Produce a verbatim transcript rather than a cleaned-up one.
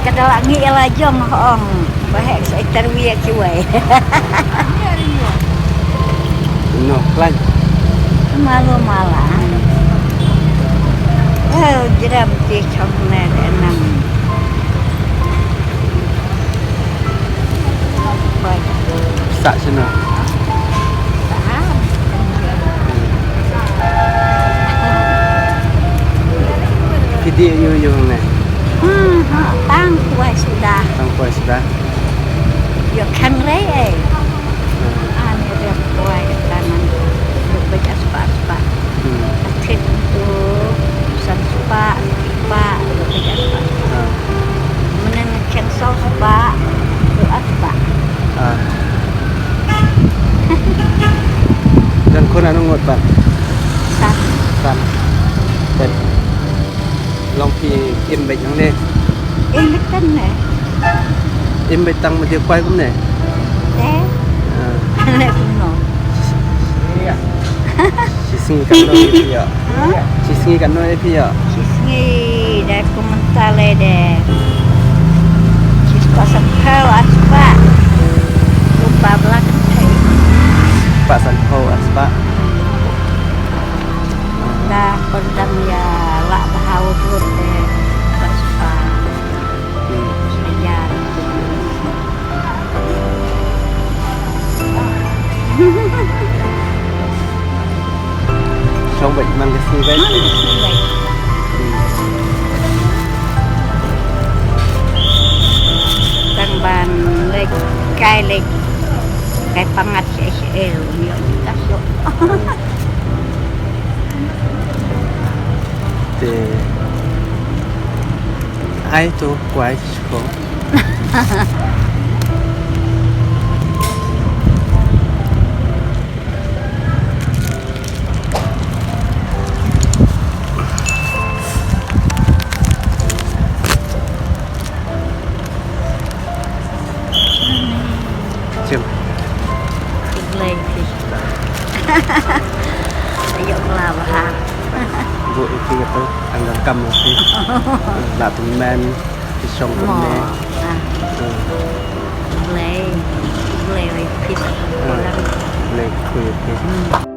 Ka da la ngi ïa la jong hong. Ba hek sa interview ïa kiwei. No, plan. Malu mala. Oh, jram ti chong ne de nam. Oi. Sa sino. Sa. Phi dih ïa u ïa u ne? Hmm, ha, tang kwai suda. Tang kwai suda. Ïoh khangrei eh. Hmm. Ani rep kwai tangan. Ïoh bejak spah spah. Hmm. Atit tu san spah, spah, ïoh bejak spah. Hmm. Menang keng saw spah, ïoh at spah. Ah. Jan khun anu ngut pat? San. San. Pet. Long phi im beit hangne? Im beit tang ne. Im beit tang ma dei kwai kumne? Te. Ah. Ne kumno. Shi sngi katno ïa phi ïa? Huh? Shi sngi katno ïa phi ïa? Shi sngi da kumta le de. Shi spah san phew ar spah. Kumba bla kan thei. Spah san phew ar spah. Da perdam ïa la bha u brut de. Ar spah. Hmm. Ïa. Shong bad man ka sngi bad. Man ka sngi bad. Hmm. Tang ban leit kai leit kai pangat sha Israel ïa ka shong. Te ai to kwai. Jim. Blei phi. Ayo kla bha. Bu iti kata angkam iti. La tu men. Ki shong kumne. Ah. Hmm. Blei. Blei wei phi. Ah. Blei khui phi. Hmm.